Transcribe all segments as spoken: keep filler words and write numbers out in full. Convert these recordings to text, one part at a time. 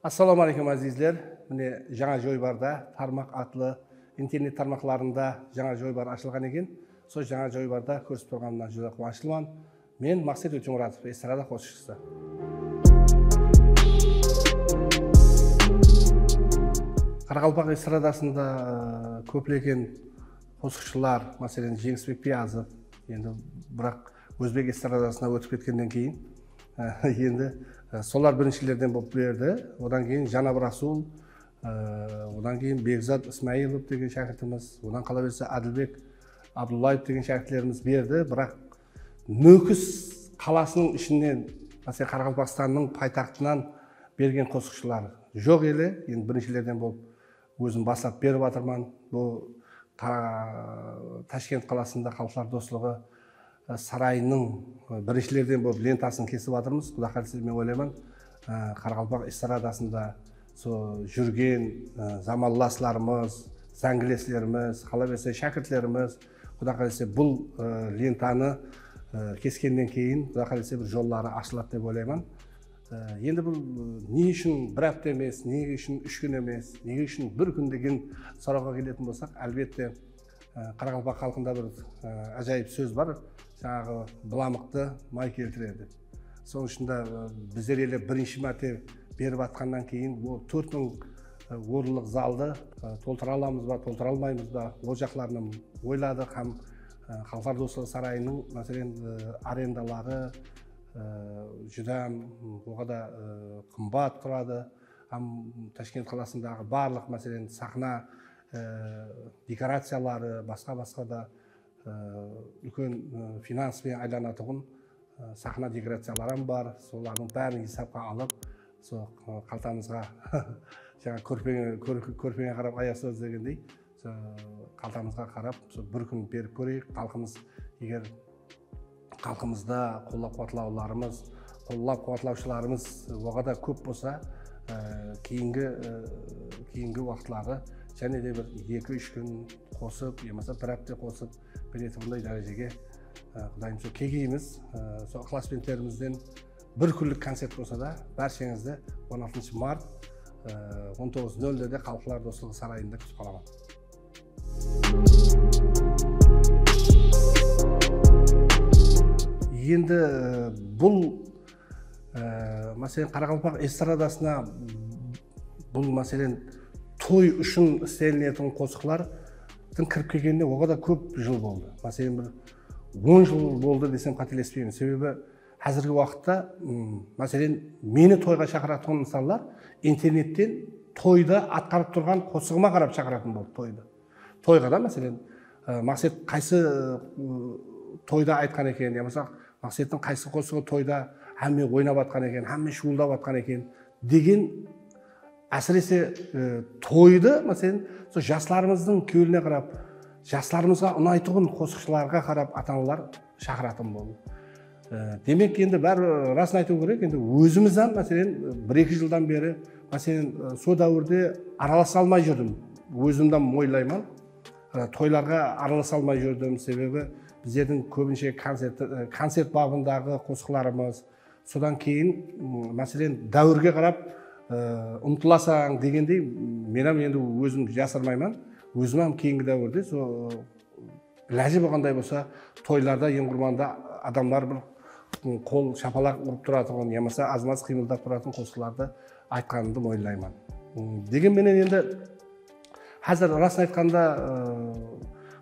Assalawma áleykum, ázizler. Mine, jańa joybarda, tarmaq atlı internet tarmaqlarında jańa joybar ashılǵan eken. Sol jańa joybarda kórisip turǵanımnan júdá quwanıshlıman. Men Maqset Ótemuratov, estrada qosıqshısı. Qaraqalpaq estradasında, ı, kóplegen qosıqshılar, máselen, Jeńisbek Piyazov, endi, biraq, ózbek estradasına ótip ketkennen keyin, endi, ı, solar birinshilerden bolıp berdi. Odan keyin Janab Rasul, ı, odan keyin Bekzat Ismailov degen shákirtimiz, odan qala berse Adilbek Abdullaev degen shákirtlerimiz berdi. Biraq, Nókis qalasınıń ishinen, máselen, Qaraqalpaqstannıń paytaxtınan bergen qosıqshılar joq ele, endi birinshilerden bolıp ózim baslap berip atırman. Bul Qara-, Tashkent qalasında Xalıqlar doslıǵı, e, sarayınıń, e, birinshilerden bolıp lentasın kesip atırmız. Quda qálese, men oylayman, e, qaraqalpaq estradasında sol júrgen, e, zamanlaslarımız, záńgileslerimiz, qala berse, shákirtlerimiz, Quda qálese, bul, e, lentanı, e, keskennen keyin, Quda qálese, bir jolları ashıladı dep oylayman. E, endi bul, e, ne ushın bir hápte emes, ne ushın úsh kún emes, ne ushın bir kún degen sorawǵa keletin bolsaq, álbette, e, qaraqalpaq xalqında bir, e, ájayıp sóz bar, jańaǵı, "Bılamıqtı may keltiredi". Sonıń ushın da, e, bizler ele birinshi márte berip atqannan keyin, bul tórt mıń, e, orınlıq zaldı, e, toltıra alamız ba, toltıra almaymız ba, ol jaqların oyladıq hám, e, Xalıqlar doslıǵı sarayınıń, máselen, e, arendaları, e, júdá, m, oǵada, e, qımbat turadı. Hám Tashkent qalasındaǵı barlıq, máselen, saxna, e, dekoraciyaları, basqa-basqa da, e, úlken, e, finans penen aylanatuǵın, e, saxna dekoraciyaları hám bar. Solardıń bárin esapqa alıp, sol, e, qaltamızǵa, jańa kórpege, kór-, kórpege qarap ayaq sóz degendey, sol qaltamızǵa qarap, sol bir kún berip kóreyik. Xalqımız, eger xalqımızda qollap-quwatlawlarımız, qollap-quwatlawshılarımız oǵada kóp bolsa, e, keyingi, e, keyingi waqıtları jáne de bir eki-úsh kún qosıp, yamasa bir hápte qosıp beretuǵınday dárejege, e, Qudayım sol kelgeymiz. E, sol ıqlasbentlerimizden bir kúnlik koncert bolsa da, bársheńizdi on altınshı mart, e, on toǵız nol nolde Xalıqlar doslıǵı sarayında kútip qalaman. Endi, e, bul, e, máselen, qaraqalpaq estradasına bul, máselen, toy ushın isleniletin qosıqlardıń kirip kelgenine oǵada kóp jıl boldı. Máselen, bir on jıl boldı desem qátelespeymen. Sebebi házirgi waqıtta, ım, máselen, meni toyǵa shaqıratuǵın insanlar internetten toyda atqarıp turǵan qosıǵıma qarap shaqıratın boldı toydı. Toyǵa da, máselen, ı, Maqset qaysı, ı, toyda aytqan eken, yamasa Maqsettiń qaysı qosıǵı toyda hámme oynap atqan eken, hámme shuwıldap atqan eken degen, ásirese, e, toydı, máselen, sol jaslarımızdıń kewline qarap, jaslarımızǵa unaytuǵın qosıqshılarǵa qarap ata-analar shaqıratın boldı. E, demek, endi bári rasın aytıw kerek, endi ózimiz hám, máselen, bir-eki jıldan beri, máselen, e, sol dáwirde aralasa almay júrdim. Ózimden moyınlayman. E, toylarǵa aralasa almay júrdim, sebebi bizlerdiń kóbinshe koncert, e, koncert babındaǵı qosıqlarımız, sodan keyin, m, máselen, dáwirge qarap, e, umtılasań degendey, men hám endi ózim jasırmayman, ózim hám keyingi dáwirde sol, e, ilajı bolǵanday bolsa, toylarda eń qurbanda adamlar bir, m, qol shapalaq urıp turatuǵın, yamasa az-maz qıymıldap turatuǵın qosıqlardı aytqanımdı moyınlayman. M, degen menen endi házir, rasın aytqanda, ıı,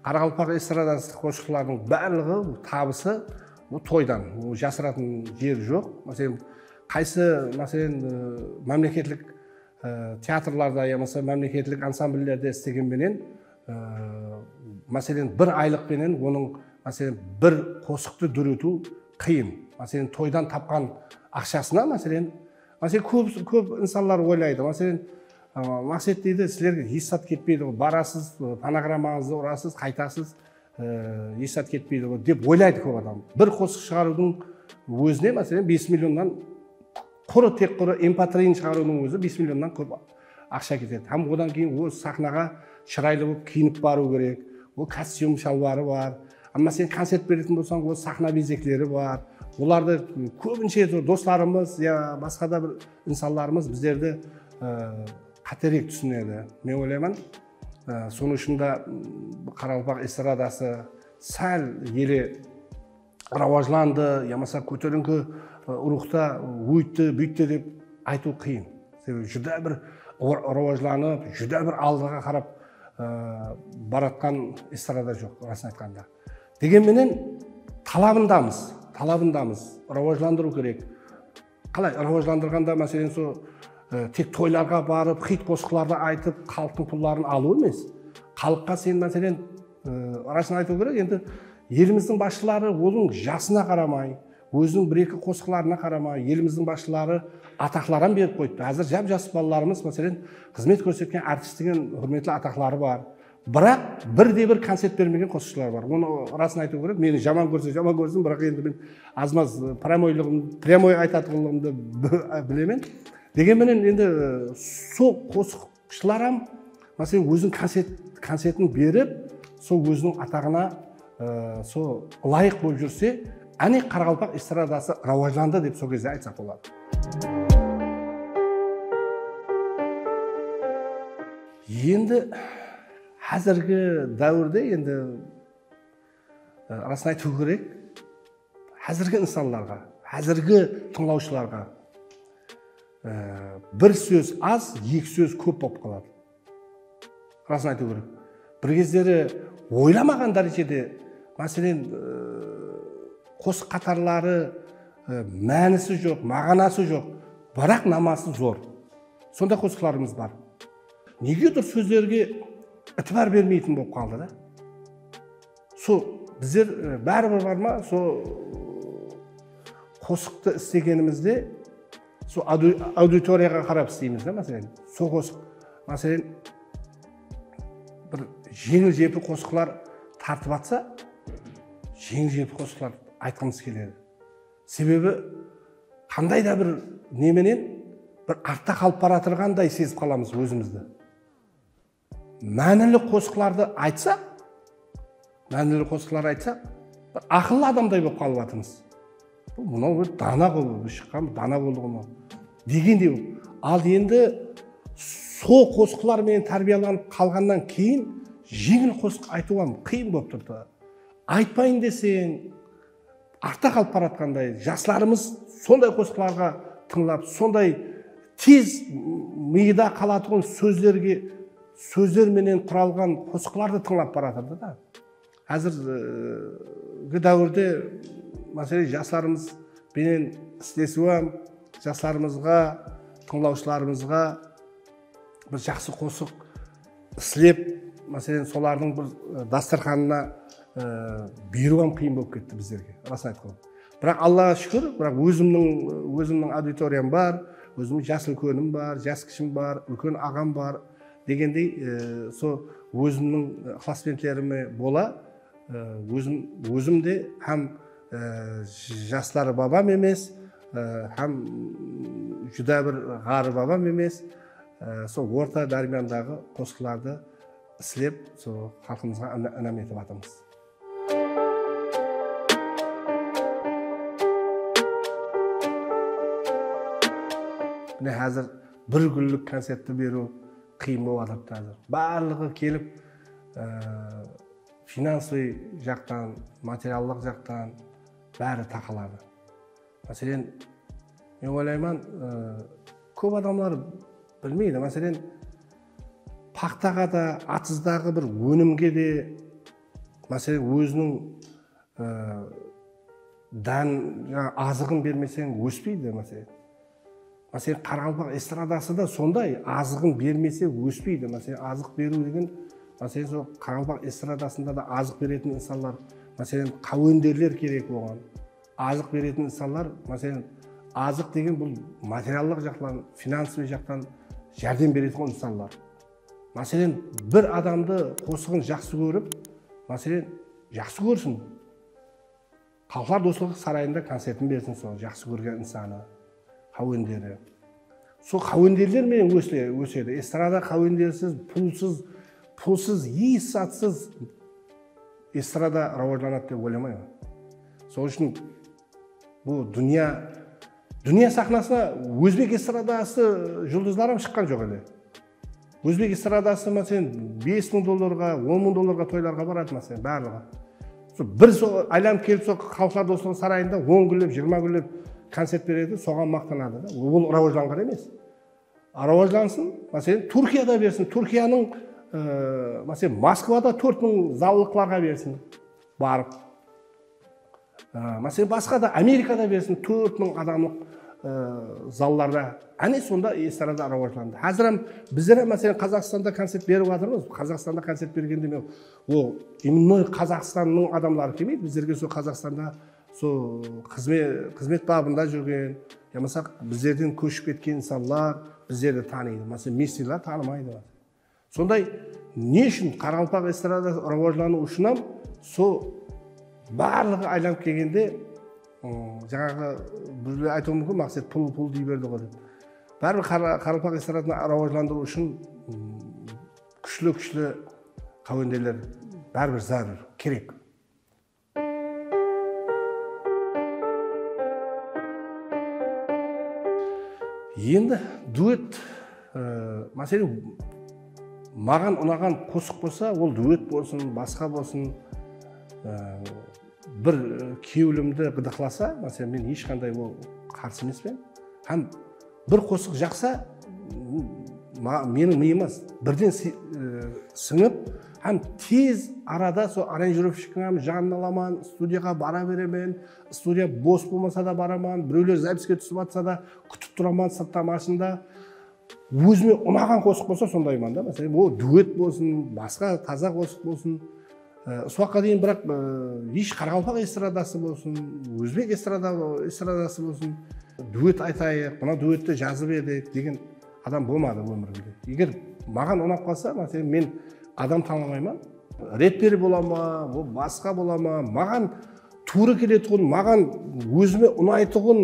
qaraqalpaq estradası qosıqlarınıń barlıǵı tabısı bul toydan. Bul jasıratın jeri joq. Máselen, qaysı, máselen, ıı, mámleketlik, ıı, teatrlarda yamasa mámleketlik ansambllerde islegen menen, ıı, máselen, bir aylıq penen onıń, máselen, bir qosıqtı dóretiw qıyın. Máselen, toydan tapqan aqshasına, máselen, Máselen, kóp, kóp insanlar oylaydı. Máselen, ı, Maqset deydi, sizlerge hesh zat ketpeydi ǵoy, barasız, ı, fonogrammańızdı urasız, qaytasız, ı, hesh zat ketpeydi ǵoy, dep oylaydı kóp adam. Bir qosıq shıǵarıwdıń ózine, máselen, bes millionnan, qurı, tek qurı M P three-ni shıǵarıwdıń ózi bes millionnan kóp aqsha ketedi. Hám odan keyin óz saxnaǵa shıraylı bolıp kiyinip barıw kerek. Ol kostyum shalbarı bar. Amma sen koncert beretin bolsań, ol saxna bezekleri bar. Olardı kóbinshe doslarımız ya basqa da bir insanlarımız bizlerdi e, qáterek túsinedi. Men oylayman, e, sonıń ushın da, m, qaraqalpaq estradası sál ele rawajlandı, yamasa kóterińki, e, ruwxta óytti, búytti dep aytıw qıyın. Sebebi júdá bir ra-, rawajlanıp, júdá bir aldıǵa qarap, e, baratqan estrada joq, rasın aytqanda. Degen menen talabındamız, talabındamız. Rawajlandırıw kerek. Qalay rawajlandırǵanda, máselen, so, e, tek toylarǵa barıp, xit qosıqlardı aytıp, xalıqtıń pulların alıw emes. Xalıqqa sen, máselen, e, rasın aytıw kerek, endi elimizdiń basshıları onıń jasına qaramay, óziniń bir-eki qosıqlarına qaramay, elimizdiń basshıları ataqlar hám berip qoyıptı. Házir jap-jas balalarımız, máselen, xızmet kórsetken artist degen húrmetli ataqları bar. Biraq bir de bir koncert bermegen qosıqshılar bar. Onı rasın aytıw kerek. Meni jaman kórse, jaman kórsin, biraq endi men azmaz, e, прямойлығım, прямой aytatuǵınlıǵımdı bilemen. Degen menen endi, e, sol qosıqshılar hám, máselen, óziniń koncert-, koncertin berip, sol óziniń ataǵına, e, sol ılayıq bolıp júrse, áne, qaraqalpaq estradası rawajlandı dep sol gezde aytsaq boladı. Endi házirgi dáwirde endi, e, rasın aytıw kerek, házirgi insanlarǵa, házirgi tıńlawshılarǵa, e, bir sóz az, eki sóz kóp bolıp qaladı. Rasın aytıw kerek. Bir gezleri oylamaǵan dárejede, máselen, e, qosıq qatarları, e, mánisi joq, maǵanası joq, biraq naması zor. Sonday qosıqlarımız bar. Negedur sózlerge itibar bermeytin bolıp qaldı da. Sol bizler, e, báribir bar ma, sol qosıqtı islegenimizde, sol audio-, auditoriyaǵa qarap isleymiz da, máselen, sol qosıq, máselen, bir jeńil-jelpi qosıqlar tartıp atsa, jeńil-jelpi qosıqlar aytqımız keledi. Sebebi qanday da bir ne menen bir artta qalıp baratırǵanday sezip qalamız ózimizdi. Mánili qosıqlardı aytsaq, mánili qosıqlar aytsaq, bir aqıllı adamday bolıp qalıp atırmız. Bul, mınaw bir dana ǵo, bul shıqqan dana boldı ǵo mınaw, degendey bolıp. Al endi sol qosıqlar menen tárbiyalanıp qalǵannan keyin jeńil qosıq aytıw hám qıyın bolıp turdı. Aytpayın deseń, artta qalıp baratqanday, jaslarımız sonday qosıqlarǵa tıńlap, sonday tez mıyda qalatuǵın sózlerge, sózler menen quralǵan qosıqlardı tıńlap baratırdı da. Házirgi dáwirde, máselen, jaslarımız benen islesiw hám jaslarımızǵa, tıńlawshılarımızǵa bir jaqsı qosıq islep, máselen, solardıń bir, e, dastırxanına, e, beriw hám qıyın bolıp ketti bizlerge, rasın aytqanda. Biraq Allaǵa shúkir, biraq ózimniń, ózimniń auditoriyam bar, ózimniń jas úlkenim bar, jas kishim bar, úlken aǵam bar degendey, e, so ózimniń ıqlasbentlerime bola, e, ózim, ózim de hám, e, jasları babam emes, e, hám júdá bir ǵarrı babam emes. Ee, sol orta dármiyandaǵı qosıqlardı islep, sol xalqımızǵa ina-, inam etip atırmız. Mine, házir bir kúnlik koncertti beriw qıyın bolıp atırıptı házir. Barlıǵı kelip, ee, finansovıy jaqtan, materiallıq jaqtan bári taqaladı. Máselen, men oylayman, e, kóp adamlar bilmeydi. Máselen, paxtaǵa da, atızdaǵı bir ónimge de, máselen, óziniń, e, dán, jańa, azıǵın bermeseń, óspeydi, máselen. Máselen, qaraqalpaq estradası da sonday, azıǵın bermese, óspeydi. Máselen, azıq beriw degen, máselen, sol qaraqalpaq estradasında da azıq beretin insanlar, máselen, qáwenderler kerek oǵan. Azıq beretin insanlar, máselen, azıq degen bul materiallıq jaqtan, finansovıy jaqtan járdem beretuǵın insanlar. Máselen, bir adamdı qosıǵın jaqsı kórip, máselen, jaqsı kórsin. Xalıqlar doslıǵı sarayında koncertin bersin sol jaqsı kórgen insanı, qáwenderi. Sol qáwenderler menen ósile-, ósedi. Estrada qáwendersiz, pulsız, pulsız, hesh zatsız estrada rawajlanadı dep oylamayman. Sol ushın bul dúnya, Dúnya saxnasına ózbek estradası juldızları hám shıqqan joq ele. Ózbek estradası, máselen, bes mıń dollarǵa, on mıń dollarǵa toylarǵa baradı, máselen, barlıǵı. Sol bir so-, aylanıp kelip, sol Xalıqlar doslıǵı sarayında on kúnlep, jigirma kúnlep koncert beredi, soǵan maqtanadı da. Ol rawajlanǵan emes. Rawajlansın, máselen, Túrkiyada bersin, Túrkiyanıń, e, máselen, Moskvada tórt mıń zallıqlarǵa bersin, barıp. Á, máselen, basqa da Amerikada bersin, tórt mıń adamlıq, ı, zallarda. Áne, sonda estrada rawajlandı. Házir hám bizler hám, máselen, Qazaqstanda koncert berip atırmız. Qazaqstanda koncert bergende men, o, именно Qazaqstannıń adamları kelmeydi. Bizlerge sol Qazaqstanda sol xızme-, xızmet babında júrgen, yamasa bizlerden kóship ketken insanlar bizlerdi tanıydı. Máselen, Messiler tanımaydı. Sonday, ne ushın qaraqalpaq estradası rawajlanıw ushın hám so barlıǵı aylanıp kelgende, ım, jańaǵı birewler aytıwı múmkin, Maqset, pul, pul dey berdi ǵoy dep. Báribir qara-, qaraqalpaq estradasın rawajlandırıw ushın, ım, kúshli-kúshli qáwendeler báribir zárúr, kerek. Endi duet, e, máselen, maǵan unaǵan qosıq bolsa, ol duet bolsın, basqa bolsın, e, bir, e, kewlimdi ǵıdıqlasa, máselen, men hesh qanday ol qarsı emespen. Hám bir qosıq jaqsa, ma-, meniń mıyıma birden si-, e, sińip, hám tez arada sol aranjirovshiktiń hám janın alaman, studiyaǵa bara beremen, studiya bos bolmasa da baraman, birewler zapiske túsip atsa da kútip turaman sırtta mashinada. Ózime unaǵan qosıq bolsa sondayman da, máselen, ol duet bolsın, basqa taza qosıq bolsın. Á, usı waqıtqa deyin, biraq, á, hesh qaraqalpaq estradası bolsın, ózbek estrada-, estradası bolsın, duet aytayıq, mına duetti jazıp edik degen adam bolmadı ómirimde. Eger maǵan unap qalsa, máselen, men adam tańlamayman. Reper bola ma, ol basqa bola ma, maǵan tuwrı keletuǵın, maǵan ózime unaytuǵın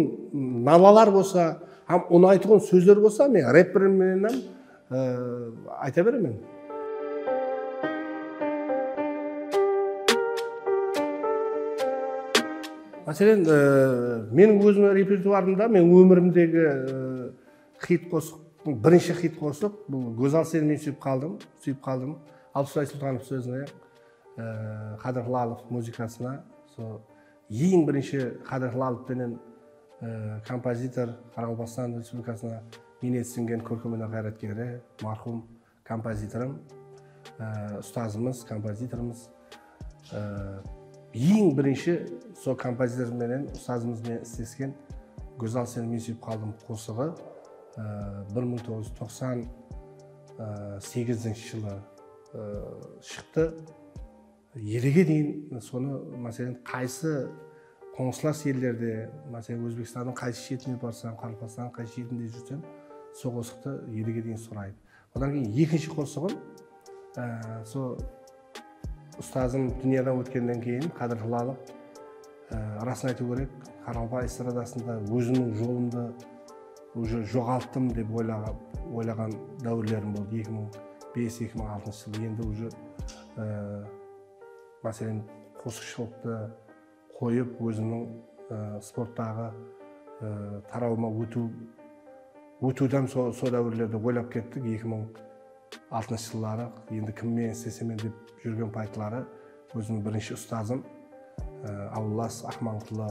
nalalar bolsa, hám unaytuǵın sózler bolsa, men reper menen hám, e, ayta beremen. Máselen, e, meniń ózimniń repertuarımda men ómirimdegi, e, xit qosıq, birinshi xit qosıq, bul Gózzal, seni men súyip qaldım, súyip qaldım. Alpısbay Sultanov sózine, e, Qadir Hilalov muzıkasına, so eń birinshi Qadir Hilalov penen, e, kompozitor, Qaraqalpaqstan Respublikasına miynet sińgen kórkem óner ǵayratkeri, marhum kompozitorım, e, ustazımız, kompozitorımız, e, eń birinshi sol kompozitor menen, ustazımız menen islesken Gózzal, seni men súyip qaldım qosıǵı, e, bir mıń toǵız júz toqsan segizinshi jılı, e, shıqtı. Elege deyin sonı, máselen, qaysı qońsılas ellerde, máselen, Ózbekstannıń qaysı shetine barsam, Qaraqalpaqstannıń qaysı shetinde júrsem, sol qosıqtı elege deyin soraydı. Odan keyin ekinshi qosıǵım, á, sol ustazım dúnyadan ótkennen keyin, Qadir Hilalov, á, rasın aytıw kerek, qaraqalpaq estradasında ózimniń jolımdı уже joǵalttım dep oylaǵan, oylaǵan dáwirlerim boldı. Eki mıń bes, eki mıń altınshı jılı endi уже, e, máselen, qosıqshılıqtı qoyıp, ózimniń, e, sporttaǵı, e, tarawıma ótiw, ótiwden so-, sol dáwirlerde oylap kettik. Eki mıń altınshı jılları, endi kim menen islesemen dep júrgen payıtları ózimniń birinshi ustazım, e, awıllas Aqmanqullı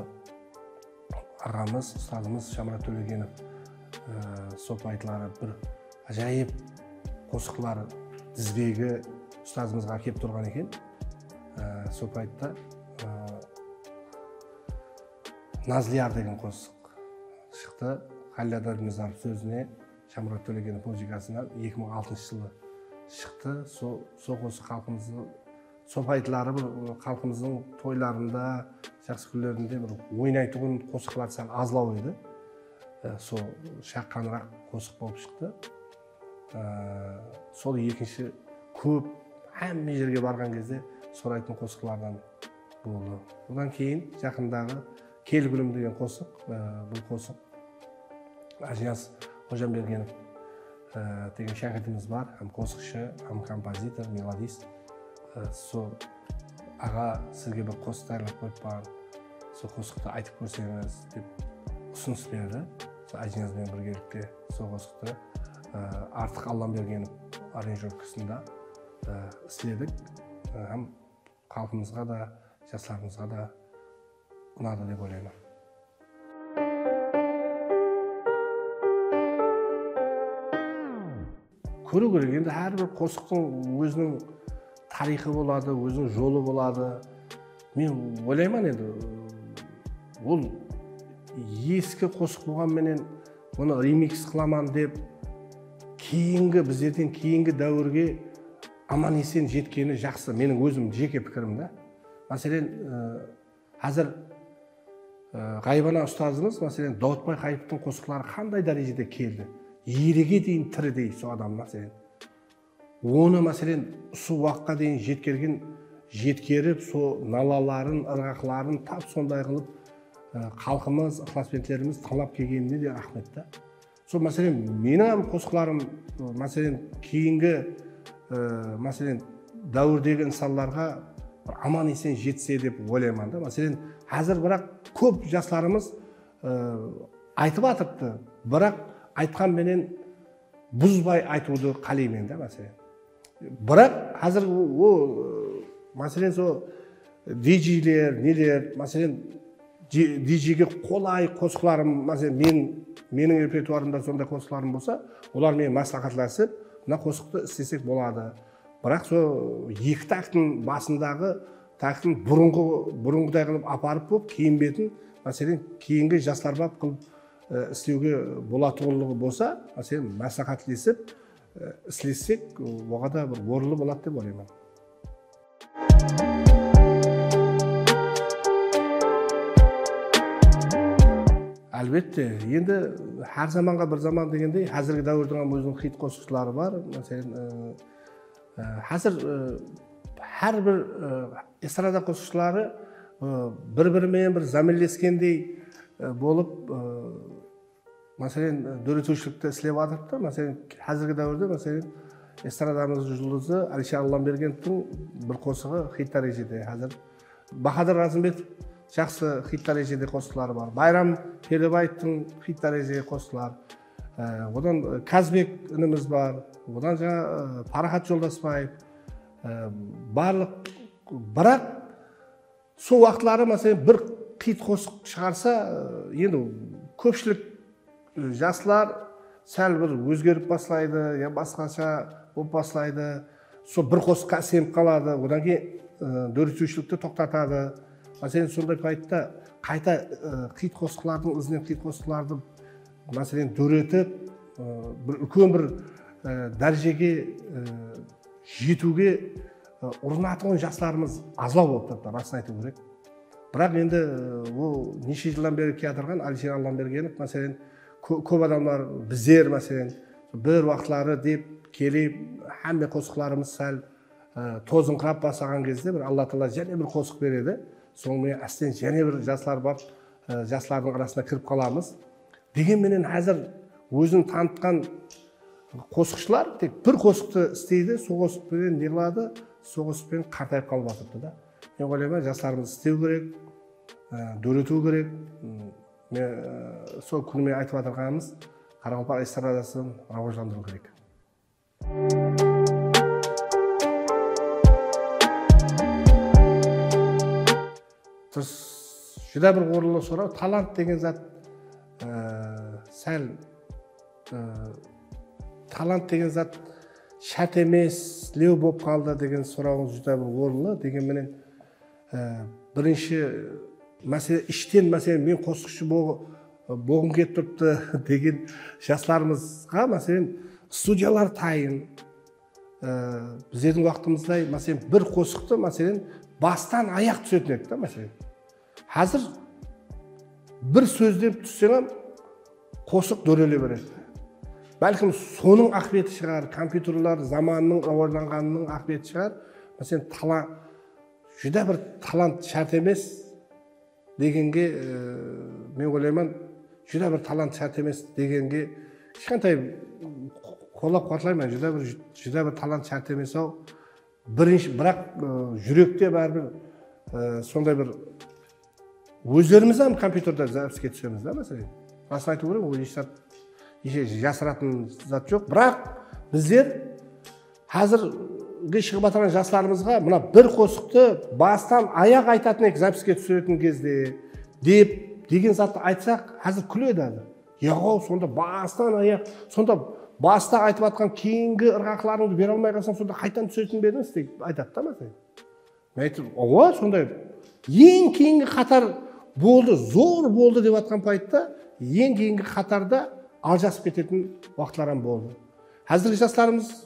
aǵamız, ustazımız Shamurat Tólegenov, e, sol payıtları bir ájayıp qosıqlar dizbegi ustazımızǵa kelip turǵan eken. E, sol payıtta, e, Nazliyar degen qosıq shıqtı. Xalil Adadinazarov sózine, Shamurat Tólegenov muzıkasına eki mıń altınshı jılı shıqtı. So-, sol qosıq xalqımızdıń, sol payıtları bir xalqımızdıń toylarında, jaqsı kúnlerinde bir oynaytuǵın qosıqlar sál azlaw edi. E, sol shaqqanıraq qosıq bolıp shıqtı. Á, sol ekinshi kóp, hámme jerge barǵan gezde soraytın qosıqlardan boldı. Odan keyin jaqındaǵı Kelgúlim degen qosıq, á, bul qosıq Ájiniyaz Xojanbergenov, á, degen shákirtimiz bar, hám qosıqshı, hám kompozitor, melodist. Á, sol aǵa sizge bir qosıq tayarlap qoyıppan, sol qosıqtı aytıp kórseńiz dep usınıs berdi. Sol Ájiniyaz benen birgelikte sol qosıqtı, e, Artıq Allambergenov aranjirovkasında, e, isledik. E, hám xalqımızǵa da, jaslarımızǵa da unadı dep oylayman. Kóriw kerek. Endi hár bir qosıqtıń óziniń tariyxı boladı, óziniń jolı boladı. Men oylayman endi, ol eski qosıq bolǵan menen bunı remix qılaman dep, keyingi, bizlerden keyingi dáwirge aman-esen jetkeni jaqsı. Meniń ózim jeke pikirim da. Máselen, e, házir, e, ǵayıbana ustazımız, máselen, Dawıtbay Qayıpovtıń qosıqları qanday dárejede keldi? Erige deyin tiridey sol adam, máselen. Onı, máselen, usı waqıtqa deyin jetkergen, jetkerip, sol nalaların, ırǵaqların tap sonday qılıp, e, xalqımız, ıqlasbentlerimiz tıńlap kelgenine de raxmet ta. Sol, máselen, meniń hám qosıqlarım, e, máselen, keyingi, e, máselen, dáwirdegi insanlarǵa bir aman-esen jetse dep oylayman da. Máselen, házir biraq kóp jaslarımız, e, aytıp atırıptı, biraq aytqan menen buzbay aytıwdı qáleymen da, máselen. Biraq házir o, o, máselen, so D Jler, neler, máselen, D-, D Jge qolay qosıqlarım, máselen, men, meniń repertuarımda sonday qosıqlarım bolsa, olar menen másláhátlasıp, mına qosıqtı islesek boladı. Biraq so eki taktıń basındaǵı taktın burınǵı, burınǵıday qılıp aparıp bolıp, keyin betin, máselen, keyingi jaslar bap qılıp, e, islewge bolatuǵınlıǵı bolsa, máselen, másláhátlesip, e, islessek, oǵada bir orınlı boladı dep oylayman. Álbette, endi hár zamanǵa bir zaman degendey, házirgi dáwirdiń hám óziniń xit qosıqshıları bar. Máselen, e, e, házir, e, hár bir, e, estrada qosıqshıları, e, bir-biri menen bir zámenleskendey, e, bolıp, e, máselen, dóretiwshilikti islep atırıptı. Máselen, házirgi dáwirde, máselen, estradamızdıń juldızı Alisher Allambergenovtıń bir qosıǵı xit dárejede házir. Bahadır Razımbetov jaqsı xit dárejede qosıqları bar. Bayram Perdebaevtıń xit dárejede qosıqları. E, odan, e, Kazbek inimiz bar. Odan jańa, e, Paraxat Joldasbaev. E, barlıq, biraq Sol waqıtları, máselen, bir xit qosıq shıǵarsa, e, endi kópshilik, e, jaslar sál bir ózgerip baslaydı, ya basqasha bolıp baslaydı. Sol bir qosıqqa isenip qaladı, odan keyin, e, dóretiwshilikti toqtatadı. Máselen, sonday payıtta qayta, e, xit qosıqlardıń izinen xit qosıqlardı, máselen, dóretip, e, bir úlken bir, e, dárejege, e, jetiwge, e, urınatuǵın jaslarımız azlaw bolıp turıptı, rasın aytıw kerek. Biraq endi, e, ol neshe jıldan beri kiyatırǵan Alisher Allambergenov, máselen, kó-, kóp adamlar, bizler, máselen, bir waqıtları dep kelip, hámme qosıqlarımız sál, e, tozıńqırap baslaǵan gezde bir Alla taala jáne bir qosıq beredi. Sonıń menen ásten jáne bir jaslar bap, e, jaslardıń arasına kirip qalamız. Degen menen házir ózin tanıtqan qosıqshılar tek bir qosıqtı isleydi, sol qosıq penen ne qıladı, sol qosıq penen qartayıp qalıp atırıptı da. Men oylayman, jaslarımız islew kerek, e, dóretiw kerek. M, men, e, sol kúnime aytıp atırǵanımız, qaraqalpaq estradasın rawajlandırıw kerek. Durıs, júdá bir orınlı soraw. Talant degen zat, e, sál, e, talant degen zat shárt emes, lew bolıp qaldı degen sorawıńız júdá bir orınlı. Degen menen, e, birinshi másele, ishten, máselen, men qosıqshı bo-, bolǵım kelip turıptı degen jaslarımızǵa, máselen, studiyalar tayın, e, bizlerdiń waqtımızday, máselen, bir qosıqtı, máselen, bastan ayaq túsetin edi da, máselen. Házir bir sózden tússeń hám qosıq dórele beredi. Bálkim, sonıń aqıbeti shıǵar, kompyuterler zamanınıń rawajlanǵanınıń aqıbeti shıǵar. Máselen, tala-, júdá bir talant shárt emes degenge, e, men oylayman, júdá bir talant shárt emes degenge kishkentay qollap-quwatlayman. Júdá bir, júdá bir talant shárt emes-aw. Birinshi, biraq, e, júrekte báribir, e, sonday bir ózlerimiz hám kompyuterde zapiske túsemiz da, máselen. Rasın aytıw kerek, ol hesh zat, hesh jasıratın zat joq. Biraq bizler házirgi shıǵıp atırǵan jaslarımızǵa mına bir qosıqtı bastan ayaq aytatın edik zapiske túsiretin gezde dep, degen zattı aytsaq, házir kúledi házir. Yaǵaw, sonda bastan ayaq, sonda basta aytıp atqan keyingi ırǵaqlarıńdı bere almay qalsań, sonda qaytan túsetin be edińiz dep aytadı da, máselen. Men ayttım, awa, sonday eń keyingi qatar boldı, zor boldı dep atqan payıtta eń keyingi qatarda aljasıp ketetin waqıtlar hám boldı. Házirgi jaslarımız,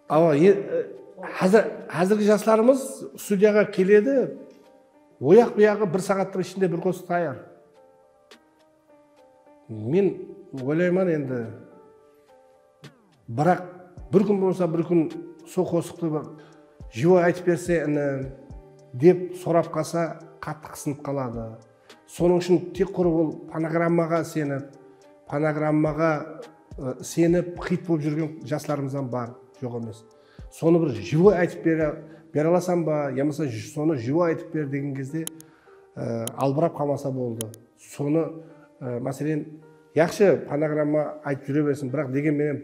awa, e, e, házir, házirgi jaslarımız studiyaǵa keledi, oyaq buyaǵı bir saattıń ishinde bir qosıq tayar. Men oylayman endi, biraq bir kún bolsa bir kún sol qosıqtı bir живой aytıp berse, inim, dep sorap qalsa, qattı qısınıp qaladı. Sonıń ushın tek qurı ol fonogrammaǵa isenip, fonogrammaǵa, ı, isenip, xit bolıp júrgen jaslarımız hám bar, joq emes. Sonı bir живой aytıp bere, bere alasań ba, yamasa j-, sonı живой aytıp ber degen gezde, ı, albırap qalmasa boldı. Sonı, ı, máselen, yaqshı fonogramma aytıp júre bersin, biraq degen menen,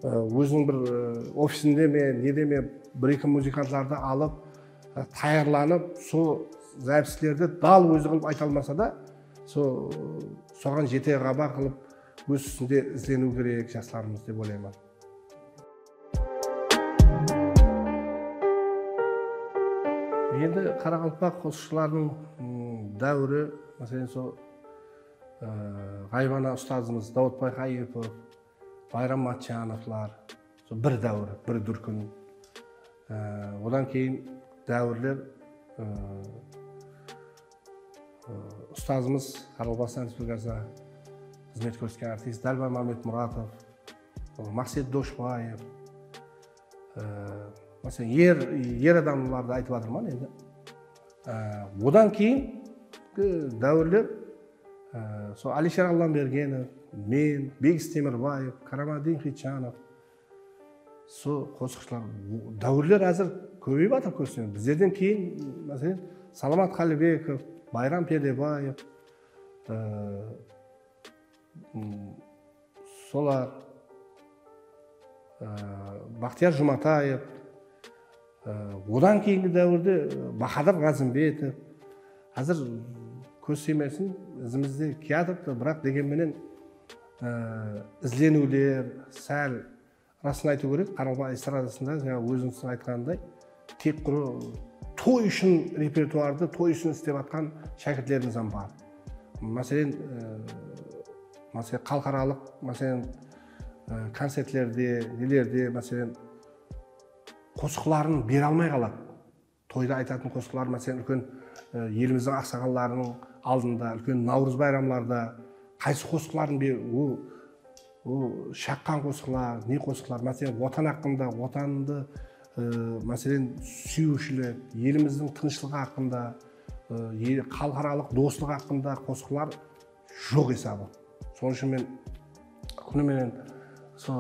ı, óziniń bir, ı, ofisinde me, nede me, bir-eki muzıkantlardı alıp, ı, tayarlanıp, sol zapislerdi dal ózi qılıp ayta almasa da, so-, soǵan jete ǵabar qılıp, óz ústinde izleniw kerek jaslarımız dep oylayman. Endi qaraqalpaq qosıqshılarınıń, ım, dáwiri, máselen, sol, ı, ǵaybana ustazımız Dawıtbay Qayıpov, Bayram Matchanovlar, sol bir dáwir, bir dúrkin. I, odan keyin dáwirler, ı, ı, ustazımız Qaraqalpaqstan Respublikasına xızmet kórsetken artist Dálbay Mámedmuratov, ı, Maqset Doshbaev, ı, máselen, er, er adamlardı aytıp atırman endi. I, odan keyingi dáwirler, ı, sol Alisher Allambergenov, men, Begis Temirbaev, Karamatdin Xitjanov, Sol qosıqshılar, dáwirler házir kóbeyip atır, kórseń. Bizlerden keyin, máselen, Salamat Qálibekov, Bayram Perdebaev, ı, m, solar, ı, Baxtiyar Jumataev, ı, odan keyingi dáwirde, ı, Bahadır Ǵazimbetov. Házir kóz tiymesin, izimizde kiyatırıptı, biraq degen menen, ı, izleniwler sál Rasın aytıw kerek, qaraqalpaq estradasında, jańa ózińizdiń aytqanınday, tek qurı toy ushın repertuardı, toy ushın islep atqan shákirtlerimiz hám bar. Máselen, e, máselen, xalıqaralıq, máselen, e, koncertlerde, nelerde, máselen, qosıqların bere almay qaladı. Toyda aytatın qosıqlar, máselen, úlken, e, elimizdiń aqsaqallarınıń aldında, úlken Nawrız bayramlarda qaysı qosıqların be-, o, o shaqqan qosıqlar, ne qosıqlar, máselen, Watan haqqında, Watandı, e, máselen, súyiwshilik, elimizdiń tınıshlıǵı haqqında, e, e, xalıqaralıq doslıq haqqında qosıqlar joq esabı. Sonıń ushın men kúni menen so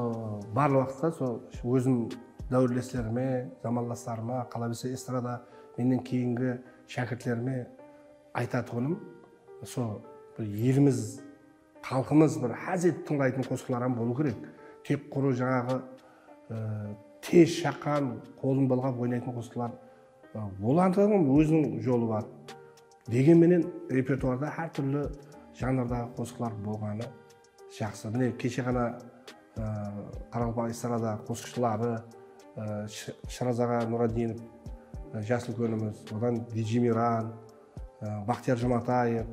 barlıq waqıtta so ózim dáwirleslerime, zamanlaslarıma, qalaberse estrada mennen keyingi shákirtlerime aytatuǵınım, so bir elimiz, xalqımız bir ház etip tıńlaytın qosıqlar hám bolıw kerek. Tek qurı jańaǵı, e, tez shaqqan, qolın bılǵap oynaytın qosıqlar, e, olardıń óziniń jolı bar. Degen menen repertuarda hár túrli janrdaǵı qosıqlar bolǵanı jaqsı. Mine, keshe ǵana, ı, qaraqalpaq estrada qosıqshıları, ı, Sh-, Shıraz aǵa Nuradinov, ı, jas úlkenimiz, odan Diji Miran, ı, Baxtiyar Jumataev,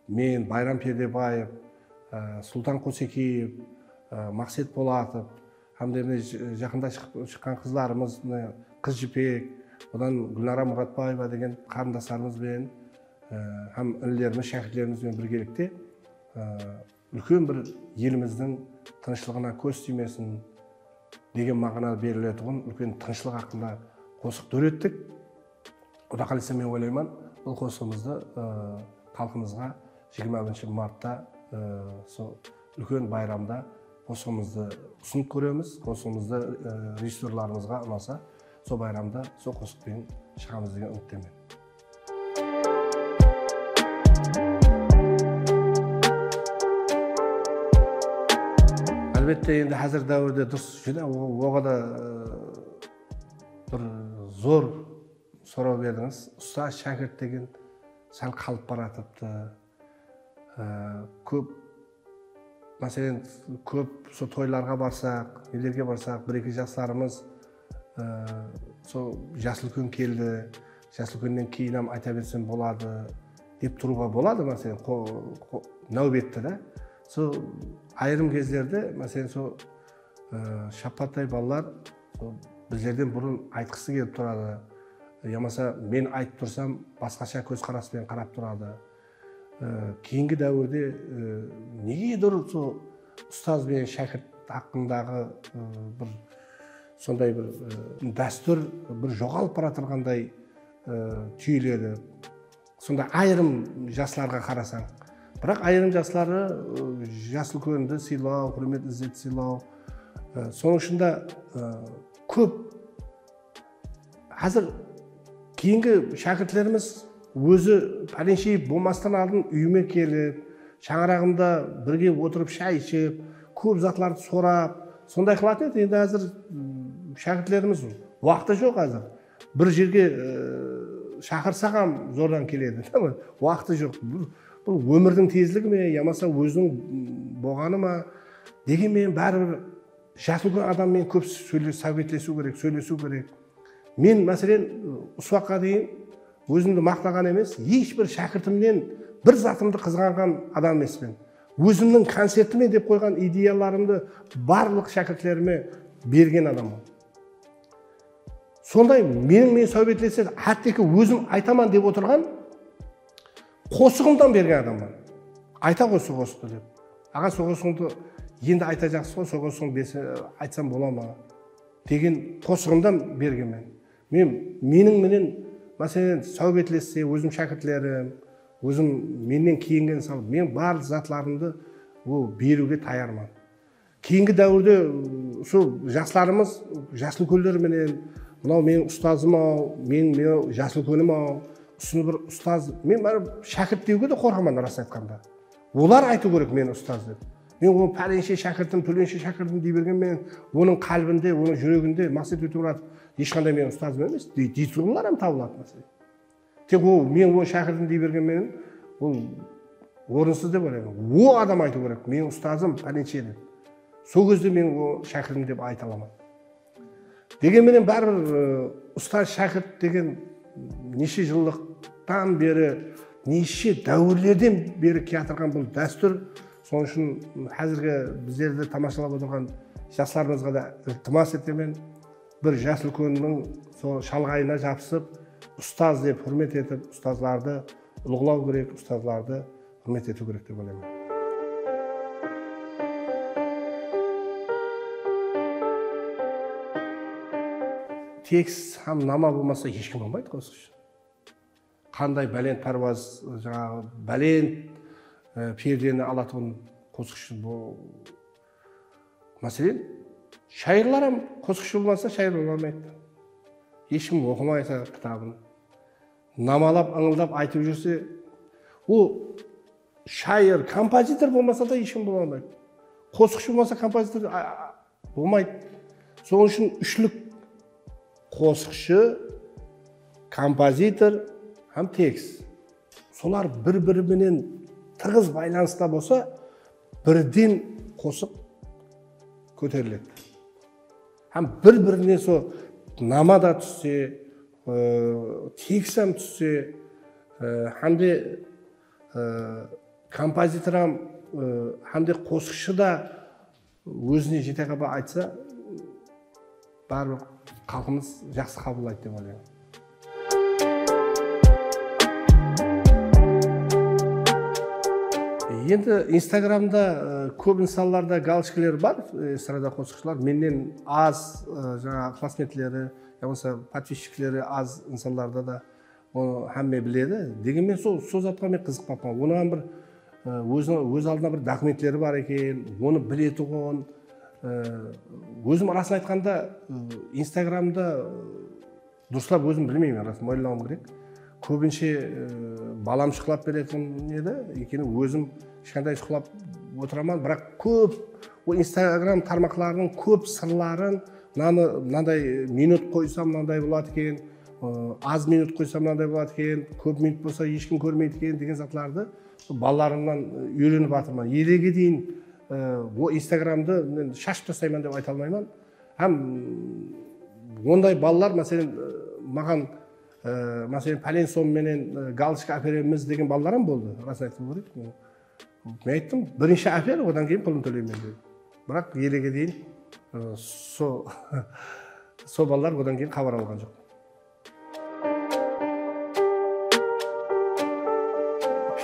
men, Bayram Perdebaev, ı, Sultan Qosekeev, ı, Maqset Polatov, hám de mine j-, jaqında shıǵıp, shıqqan qızlarımız, mine, Qız Jipek, odan Gúlnara Muratbaeva degen qarındaslarımız benen, e, hám inilerimiz, shákirtlerimiz benen birgelikte, e, úlken bir elimizdiń tınıshlıǵına kóz tiymesin degen maǵana beriletuǵın úlken tınıshlıq haqqında qosıq dórettik. Quda qálese, men oylayman, bul qosıǵımızdı, e, xalqımızǵa jigirma birinshi martta, e, sol úlken bayramda qosıǵımızdı usınıp kóremiz. Qosıǵımızdı, e, rejissyorlarımızǵa unasa, sol bayramda sol qosıq penen shıǵamız degen úmittemen. Álbette, endi házir dáwirde durıs, júdá o-, oǵada, e, bir zor soraw berdińiz. Ustaz, shákirt degen sál qalıp baratırıptı. E, kóp, máselen, kóp usı toylarǵa barsaq, nelerge barsaq, bir-eki jaslarımız, e, sol jas úlken keldi, jas úlkennen keyin hám ayta bersem boladı, dep turıwǵa boladı, máselen, qo-, qo-, náwbetti da. Sol ayırım gezlerde, máselen, sol, e, shappattay balalar, sol bizlerden burın aytqısı kelip turadı. Yamasa men aytıp tursam, basqasha kózqaras penen qarap turadı. E, keyingi dáwirde, e, negedur sol ustaz benen shákirt haqqındaǵı, e, bir sonday bir, e, dástúr bir joǵalıp baratırǵanday, e, túyiledi. Sonda ayırım jaslarǵa qarasań. Biraq ayırım jasları, ı, jas úlkendi sıylaw, húrmet, izzet sıylaw. I, sonıń ushın da, ı, kóp házir keyingi shákirtlerimiz ózi pálenshe bolmastan aldın úyime kelip, shańaraǵımda birge otırıp shay iship, kóp zatlardı sorap, sonday qılatın edi. Endi házir, ım, shákirtlerimiz waqtı joq házir. Bir jerge, e, shaqırsaq hám zordan keledi. Waqtı joq. Bul, bul ómirdiń tezligi me, yamasa óziniń bolǵanı ma? Degen menen báribir jas úlken adam menen kóp sóyle-, sáwbetlesiw kerek, sóylesiw kerek. Men, máselen, usı waqıtqa deyin ózimdi maqtaǵan emes, hesh bir shákirtimnen bir zatımdı qızǵanǵan adam emespen. Ózimniń koncertime dep qoyǵan ideyalarımdı barlıq shákirtlerime bergen adamman. Sonday meniń menen sáwbetlese, hátteki ózim aytaman dep otırǵan qosıǵımdan bergen adamman. Ayta ǵoy sol qosıqtı dep. Aǵa, sol qosıǵıńdı endi aytajaqsız ǵoy, sol qosıǵıńdı berse, aytsam bola ma? Degen qosıǵımdan bergenmen. Men, meniń menen, máselen, sáwbetlesse, ózim shákirtlerim, ózim mennen keyingi insan, men barlıq zatlarımdı ol beriwge tayarman. Keyingi dáwirde, ı, usı jaslarımız, jas úlkenler menen, mınaw meniń ustazım-aw, men, men jas úlkenim-aw, usını bir ustaz, men báribir shákirt dewge de qorqaman, ras aytqanda. Olar aytıw kerek meni ustaz dep. Men onı pálenshe shákirtim, pálenshe shákirtim dey bergen menen, onıń qálbinde, onıń júreginde Maqset Ótemuratov hesh qanday meniń ustazım emes, dey, deytuǵınlar hám tabıladı, máselen. Tek ol, men onı shákirtim dey bergen menen, ol orınsız dep oylayman. O adam aytıw kerek, meniń ustazım pálenshe dep. Sol gezde men onı shákirtim dep ayta alaman. Degen menen báribir, ı, ustaz shákirt degen neshe jıllıqtan beri, neshe dáwirlerden beri kiyatırǵan bul dástúr. Sonıń ushın házirgi bizlerdi tamashalap otırǵan jaslarımızǵa da iltimas etemen. Bir jas úlkenniń sol shalǵayına jabısıp, ustaz dep húrmet etip, ustazlardı ullıǵlaw kerek, ustazlardı húrmet etiw kerek dep oylayman. Tekst hám nama bolmasa, hesh kim bolmaydı qosıqshı. Qanday bálent párwaz, jańaǵı bálent, e, perdeni alatuǵın qosıqshı bol-, máselen, shayırlar hám qosıqshı bolmasa, shayır bola almaydı. Hesh kim oqımaysa kitabın. Namalap, ıńıldap aytıp júrse, ol shayır, kompozitor bolmasa da hesh kim bola almaydı. Qosıqshı bolmasa, kompozitor, a, a, bolmaydı. Sonıń ushın úshlik: qosıqshı, kompozitor hám tekst. Solar bir-biri menen tıǵız baylanısta bolsa, birden qosıq kóteriledi. Hám bir-birine so nama da tússe, ı, tekst hám tússe, ı, hám de, ı, kompozitor hám, ı, hám de qosıqshı da ózine jete qaba aytsa, baribir xalqımız jaqsı qabıllaydı dep oylayman. Endi Instagramda, e, kóp insanlarda galochkalar bar, e, estrada qosıqshılar. Mennen az, e, jańaǵı klassmetleri, yamasa podpischikleri az insanlarda da onı hámme biledi. Degen men sol, sol zatqa men qızıqpappan. Onıń hám bir, e, ózi, óz aldına bir dokumentleri bar eken, onı biletuǵın, e, ózim rasın aytqanda, e, Instagramda, e, durıslap ózim bilmeymen, rasın moyınlawım kerek. Kóbinshe, e, balam shıqlap beretin edi, ekeni ózim heshqanday shıqlap otıraman, biraq kóp, o Instagram tarmaqlarınıń kóp sırların, mınanı, mınanday minut qoysam, mınanday boladı eken, ı, az minut qoysam, mınanday boladı eken, kóp minut bolsa, hesh kim kórmeydi eken degen zatlardı balalarımnan, ı, úyrenip atırman. Elege deyin, ı, o Instagramdı men shashıp taslayman dep ayta almayman. Hám onday balalar, máselen, ı, maǵan, ı, máselen, pálen som menen, ı, galochka áperemiz degen balalar hám boldı, rasın aytıp kerek. Men ayttım, birinshi áper, odan keyin pulın tóleymen, dedim. Biraq elege deyin, ı, so, so balalar odan keyin xabar alǵan joq.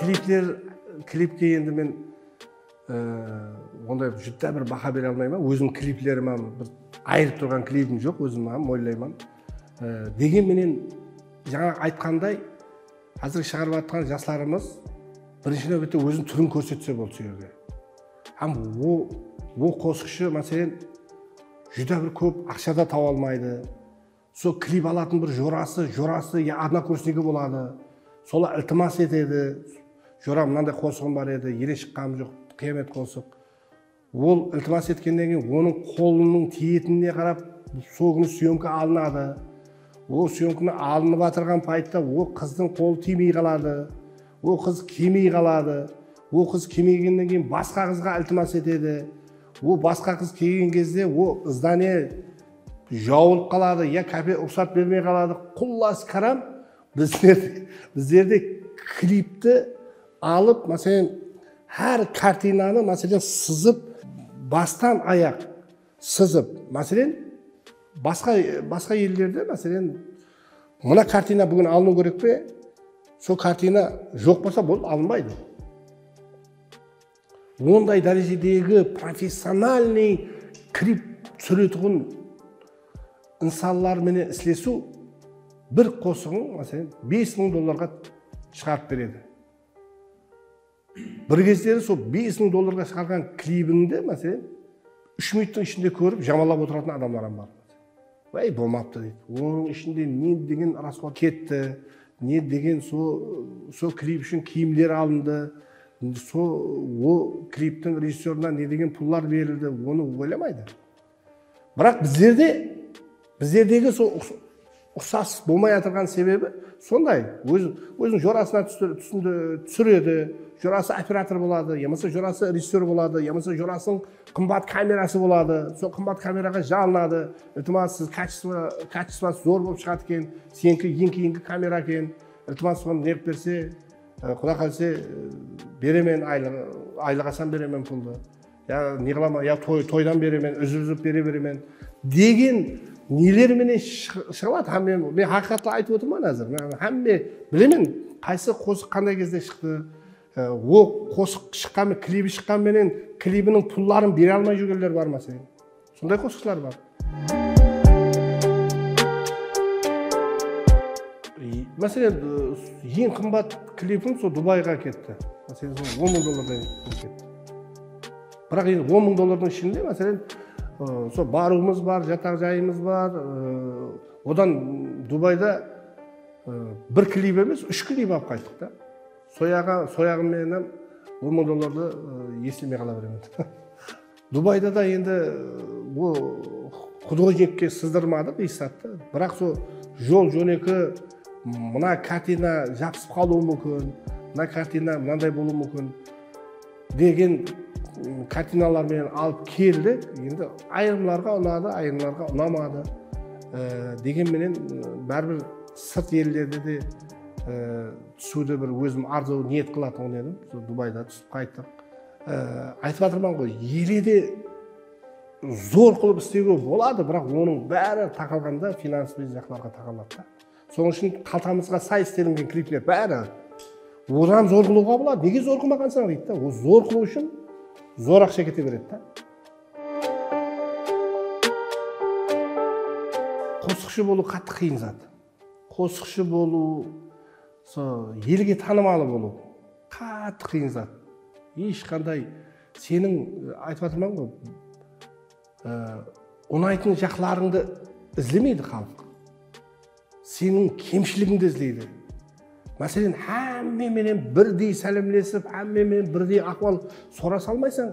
Klipler, klipke endi men, ı, onday júdá bir baha bere almayman. Ózim kliplerim hám bir ayırıp turǵan klibim joq, ózim hám moyınlayman. I, degen menen, jańa aytqanday, házir shıǵarıp atırǵan jaslarımız birinshi náwbette ózin túrin kórsetse boldı sol jerde. Hám o, o qosıqshı, máselen, júdá bir kóp aqsha da taba almaydı. Sol klip alatın bir jorası, jorası ya odnokursnigi boladı. Solar iltimas etedi. Joram, mınanday qosıǵım bar edi, ele shıqqanım joq, qıyamet qosıq. Ol iltimas etkennen keyin onıń qolınıń tiyetinine qarap, sol kúni syomka alınadı. O syomkanı alınıp atırǵan payıtta o qızdıń qolı tiymey qaladı. O qız kelmey qaladı. O qız kelmegennen keyin basqa qızǵa iltimas etedi. O basqa qız kelgen gezde o zdanie jawılıp qaladı, ya kafe ruxsat bermey qaladı. Qullas, karam, bizler, bizlerde klipti alıp, máselen, hár kartinanı, máselen, sızıp, bastan ayaq sızıp, máselen, basqa, basqa ellerde, máselen, mına kartina búgin alınıw kerek pe? Sol kartina joq bolsa, boldı, alınbaydı. Onday dárejedegi professionalnıy klip túsiretuǵın insanlar menen islesiw bir qosıǵıń, máselen, bes mıń dollarǵa shıǵarıp beredi. Bir gezleri sol bes mıń dollarǵa shıǵarǵan klibińdi, máselen, úsh minuttıń ishinde kórip, jamanlap otıratın adamlar hám bar. Vay, bolmaptı, deydi. Onıń ishinde ne degen rasxod ketti, ne degen so, so klip ushın kiyimler alındı, so, o kliptiń rejissyorına ne degen pullar berildi, onı oylamaydı. Biraq bizlerde, bizlerdegi so uqs-, uqsas bolmay atırǵan sebebi sonday. Óz, óziniń jorasına túsir-, túsindi-, túsiredi, jorası operator boladı, yamasa jorası rejissyor boladı, yamasa jorasınıń qımbat kamerası boladı, sol qımbat kameraǵa jalınadi. Iltimas, siz kachestvo, kachestvası zor bolıp shıǵadı eken, seniki eń keyingi kamera eken. Iltimas, sonı neǵıp berse, e, Quda qálse, e, beremen, aylıq, aylıq alsam beremen puldı. Ya ne qılaman, ya toy, toydan beremen, úzip-úzip bere beremen degen neler menen shı-, shıǵıladı. Hám men, men haqıyqatlı aytıp otırman házir. Men hámme bilemen, qaysı qosıq qanday gezde shıqtı. E, o qosıq shıqqan, klibi shıqqan menen klibiniń pulların bere almay júrgenler bar, máselen. Sonday qosıqshılar bar. E, máselen, e, eń qımbat klibim sol Dubayǵa ketti. Máselen, sol on mıń dollardan ketti. Biraq endi on mıń dollardıń ishinde, máselen, e, sol barıwımız bar, jataq jayımız bar, e, odan Dubayda, e, bir klip emes, úsh klip alıp qayttıq ta. Soyaǵı, soyaǵım menen hám on mıń dollardı, e, eslemey qala beremen. Dubayda da endi, e, o xudojnikke sızdırmadıq hesh zattı. Biraq sol jol-jóneki, mına kartina jabısıp qalıwı múmkin, mına kartina mınanday bolıwı múmkin degen, m, kartinalar menen alıp keldi. Endi ayırımlarǵa unadı, ayırımlarǵa unamadı. E, degen menen, e, báribir sırt ellerde de, e, túsiwdi bir ózim arzıw niyet qılatuǵın edim. Sol Dubayda túsip qayttıq. E, aytıp atırman ǵoy, ele de zor qılıp islewge boladı, biraq onıń bári taqalǵanda finansıvnıy jaqlarǵa taqaladı da. Sonıń ushın qaltamızǵa say islengen klipler bári. Odan zor qılıwǵa boladı. Nege zor qılmaǵansań deydi da. O zor qılıw ushın zor aqsha kete beredi da. Qosıqshı bolıw qattı qıyın zat. Qosıqshı bolıw, so, elge tanımalı bolıw qattı qıyın zat. Hesh qanday seniń, aytıp atırman ǵoy, e, unaytın jaqlarıńdı izlemeydi xalıq. Seniń kemshiligińdi izleydi. Máselen, hámme menen birdey sálemlesip, hámme menen birdey ahwal sorasa almaysań.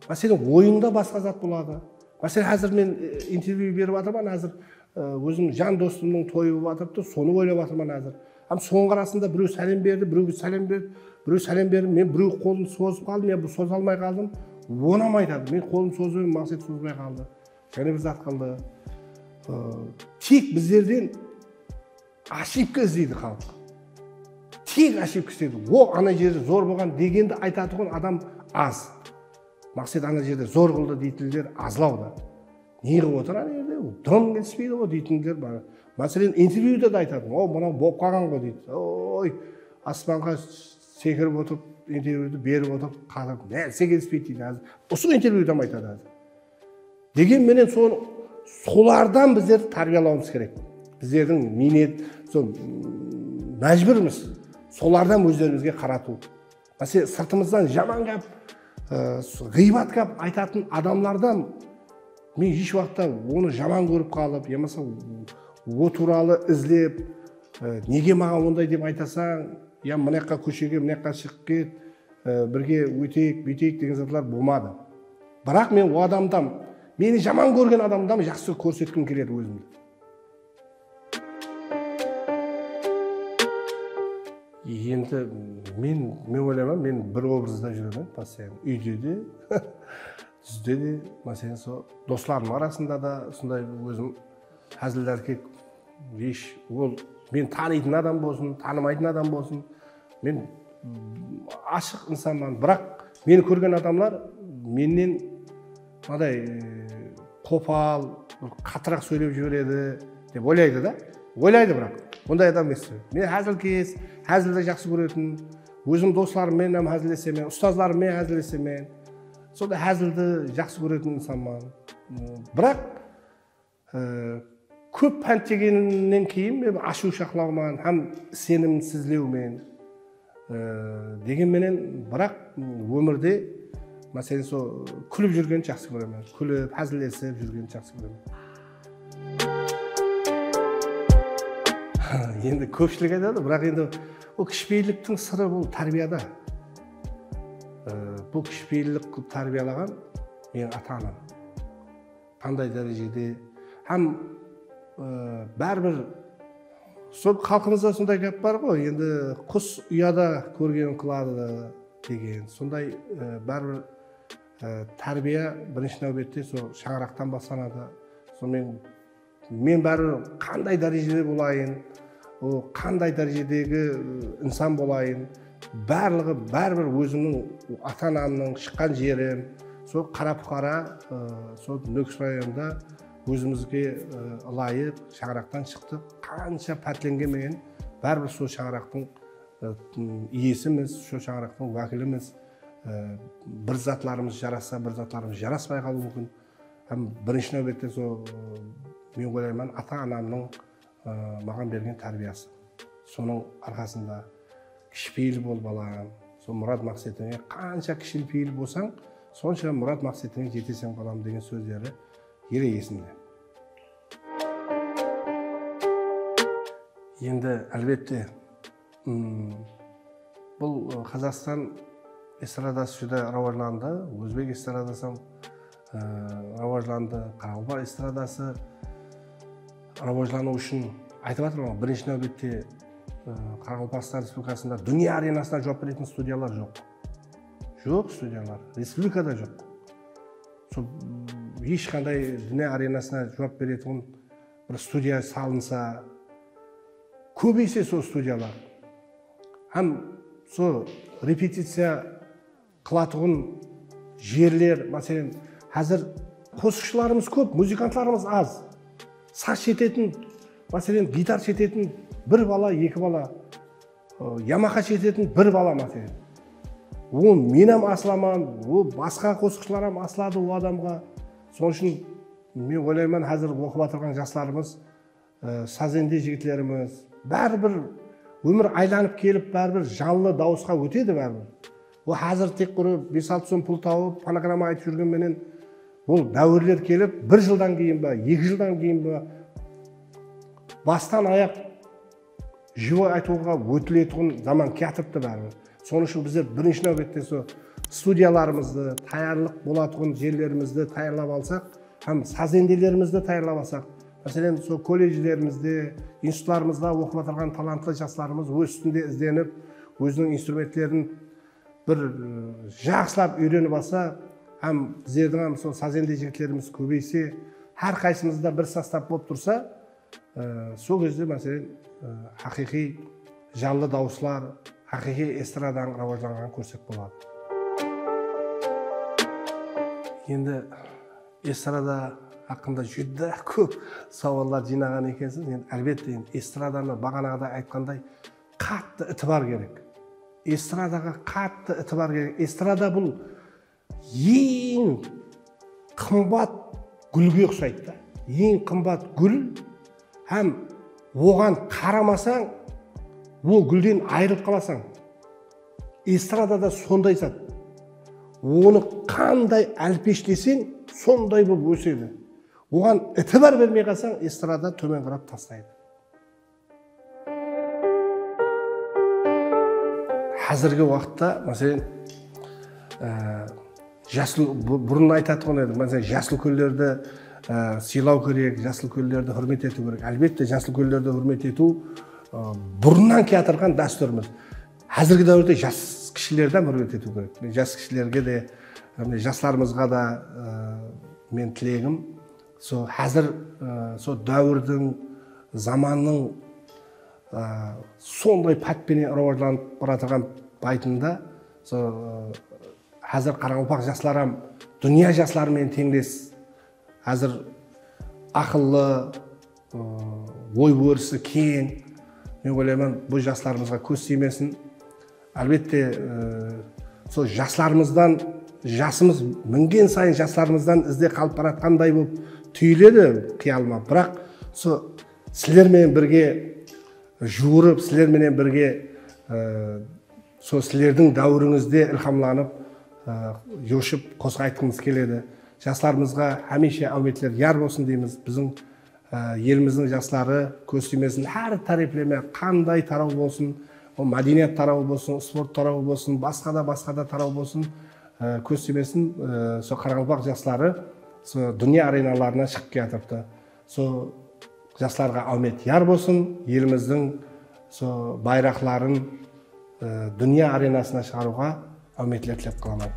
Máselen, oyıńda basqa zat boladı. Máselen, házir men, e, intervyu berip atırman, házir, e, ózim jan dostımnıń toyı bolıp atırıptı, sonı oylap atırman házir. Hám sońǵı arasında birew sálem berdi, birew sálem berdi, birew sálem berdi, men birew qolın sozıp qaldım, ya bul soza almay qaldım. Onam aytadı, men qolımdı sozıp edim, Maqset sozbay qaldı. Jáne bir zat qıldı. E, tek bizlerden oshibka izleydi xalıq. Tek oshibka izleydi. O, ana jerde zor bolǵan degendi aytatuǵın adam az. Maqset ana jerde zor qıldı deytinler azlaw da. Ne qılıp otır ana jerde? Dım kelispeydi ǵo deytinler bar. Máselen, intervyuda da aytadı, o, mınaw bolıp qalǵan ǵo deydi. Oy, aspanǵa sekirip otırıp, intervyudı berip otırıp, qatır nárse kelispeydi deydi házir. Usı intervyuda hám aytadı házir. Degen menen sol, solardan bizler tárbiyalawımız kerek. Bizlerdiń miynet, sol, mm, májbúrmiz. Solardan ózlerimizge qaratıw. Máselen, sırtımızdan jaman gáp, e, ǵıybat gáp aytatın adamlardan men hesh waqıtta onı jaman kórip qalıp, yamasa o tuwralı izlep, e, nege maǵan onday dep aytasań, ya mına jaqqa kóshege, mına jaqqa shıǵıp ket, e, birge óteyik, búyteyik degen zatlar bolmadı. Biraq men o adamdan, meni jaman kórgen adamdan jaqsı kórsetkim keledi ózimdi. Endi men, men oylayman, men bir obrazda júremen, постоянно. Úyde de, túsde de, máselen, sol doslarım arasında da usınday ózim házil-dárkek, hesh, ol meni tanıytın adam bolsın, tanımaytın adam bolsın, men, mm, ashıq insanman, biraq meni kórgen adamlar mennen mınaday, e, qopal, bir qatıraq sóylep jiberedi dep oylaydı da. Oylaydı, biraq onday adam emes. Men házilkes, házildi jaqsı kóretin, ózim doslarım menen hám házillesemen, ustazlarım menen házillesemen. Sonday házildi jaqsı kóretin insanman. Mm, biraq E, kóp pánt jegennen keyin men ashıwshaqlawman hám isenimsizlewmen. E, degen menen, biraq ómirde, máselen, sol kúlip júrgendi jaqsı kóremen. Kúlip, házillesip júrgendi jaqsı kóremen. Endi kópshilik aytadı, biraq endi ol kishipeyilliktiń sırı bul tárbiyada. E, bul kishipeyillik qılıp tárbiyalaǵan meniń ata-anam. Qanday dárejede hám, e, báribir sol xalqımızda sonday gáp bar ǵoy, endi qus uyada kórgenin qıladı degen. Sonday, e, báribir, e, tárbiya birinshi náwbette sol shańaraqtan baslanadı. Sonıń menen men báribir qanday dárejede bolayın, o qanday dárejedegi, ı, insan bolayın, barlıǵı báribir ózimniń ata-anamnıń shıqqan jerim, sol qara puqara, ı, sol Nókis rayonında ózimizge, ı, ılayıq shańaraqtan shıqtıq. Qansha pátlengen menen báribir sol shańaraqtıń, ı, iyesimiz, sol shańaraqtıń wákilimiz. I, bir zatlarımız jarassa, bir zatlarımız jaraspay qalıwı múmkin. Hám birinshi náwbette sol, ı, men oylayman, ata-anamnıń, ı, maǵan bergen tárbiyası. Sonıń arqasında kishipeyil bol, balam, sol murat maqsetińe, qansha kishipeyil bolsań, sonsha murat maqsetińe jeteseń, balam, degen sózleri ele esimde. Endi, álbette, mm, bul, ı, Qazaqstan estradası júdá rawajlandı, ózbek estradası hám, ı, rawajlandı, qaraqalpaq estradası rawajlanıw ushın aytıp atırman ǵoy, birinshi náwbette, ı, Qaraqalpaqstan Respublikasında dúnya arenasına juwap beretin studiyalar joq. Joq studiyalar, respublikada joq. Sol, mm, hesh qanday dúnya arenasına juwap beretuǵın bir studiya salınsa, kóbeyse sol studiyalar. Hám sol repeticiya qılatuǵın jerler, máselen, házir qosıqshılarımız kóp, muzıkantlarımız az. Saz shetetin, máselen, gitar shetetin bir bala, eki bala, ı, Yamaha shetetin bir bala, máselen. O, men hám asılaman, o, basqa qosıqshılar hám asıladı o adamǵa. Sonıń ushın men oylayman, házir oqıp atırǵan jaslarımız, e, sazende jigitlerimiz, báribir ómir aylanıp kelip, báribir janlı dawısqa ótedi báribir. O házir tek qurı bes-altı som pul tawıp, fonogramma aytıp júrgen menen, bul dáwirler kelip, bir jıldan keyin ba, eki jıldan keyin ba, bastan ayaq Живой aytıwǵa ótiletuǵın zaman kiyatırıptı báribir. Sonıń ushın bizler birinshi náwbette sol studiyalarımızdı, tayarlıq bolatuǵın jerlerimizdi tayarlap alsaq hám sazendelerimizdi tayarlap alsaq, máselen, sol kolledjlerimizde, institutlarımızda oqıp atırǵan talantlı jaslarımız óz ústinde izlenip, óziniń instrumentlerin bir, ı, jaqsılap úyrenip alsa, hám bizlerdiń hám sol sazende jigitlerimiz kóbeyse, hár qaysımızda bir sostav bolıp tursa, ı, sol gezde, máselen, ı, haqıyqıy janlı dawıslar, haqıyqıy estradanıń rawajlanǵanın kórsek boladı. Endi estrada haqqında júdá kóp sawallar jıynaǵan ekensiz. Endi, álbette, endi estradanı baǵanaǵıday aytqanday, qattı itibar kerek. Estradaǵa qattı itibar kerek. Estrada bul eń qımbat gúlge uqsaydı da. Eń qımbat gúl hám oǵan qaramasań, ol gúlden ayırılıp qalasań. Estrada da sonday zat. Onı qanday álpeshleseń, sonday bolıp ósedi. Oǵan itibar bermey qalsań, estrada tómen qarap taslaydı. Házirgi waqıtta, máselen, e, jas ul-, bu-, burın aytatuǵın edim, máselen, jas úlkenlerdi, e, sıylaw kerek, jas úlkenlerdi húrmet etiw kerek. Álbette, jas úlkenlerdi húrmet etiw, e, burınnan kiyatırǵan dástúrimiz. Házirgi dáwirde jas kishilerdi hám húrmet etiw kerek. Men jas kishilerge de, mine, jaslarımızǵa da, e, men tilegim, sol házir, e, sol dáwirdiń, zamannıń, e, sonday pát penen rawajlanıp baratırǵan paytında, sol, e, házir qaraqalpaq jasları hám dúnya jasları menen teńles. Házir aqıllı, ı, oy-órisi keń. Men oylayman, bul jaslarımızǵa kóz tiymesin. Álbette, ı, sol jaslarımızdan, jasımız mingen sayın jaslarımızdan izde qalıp baratqanday bolıp túyiledi qıyalıma. Biraq sol sizler menen birge juwırıp, sizler menen birge, ı, sol sizlerdiń dáwirińizde ilhamlanıp, ı, joshıp qosıq aytqımız keledi. Jaslarımızǵa hámiyshe áwmetler yar bolsın deymiz. Biziń, ı, elimizdiń jasları kóz tiymesin, hár tárepleme, qanday taraw bolsın, ol mádeniyat tarawı bolsın, sport tarawı bolsın, basqa da, basqa da taraw bolsın, ı, kóz tiymesin, ı, sol qaraqalpaq jasları sol dúnya arenalarına shıǵıp kiyatırıptı. Sol jaslarǵa áwmet yar bolsın, elimizdiń sol bayraqların, e, dúnya arenasına shıǵarıwǵa áwmetler tilep qalaman.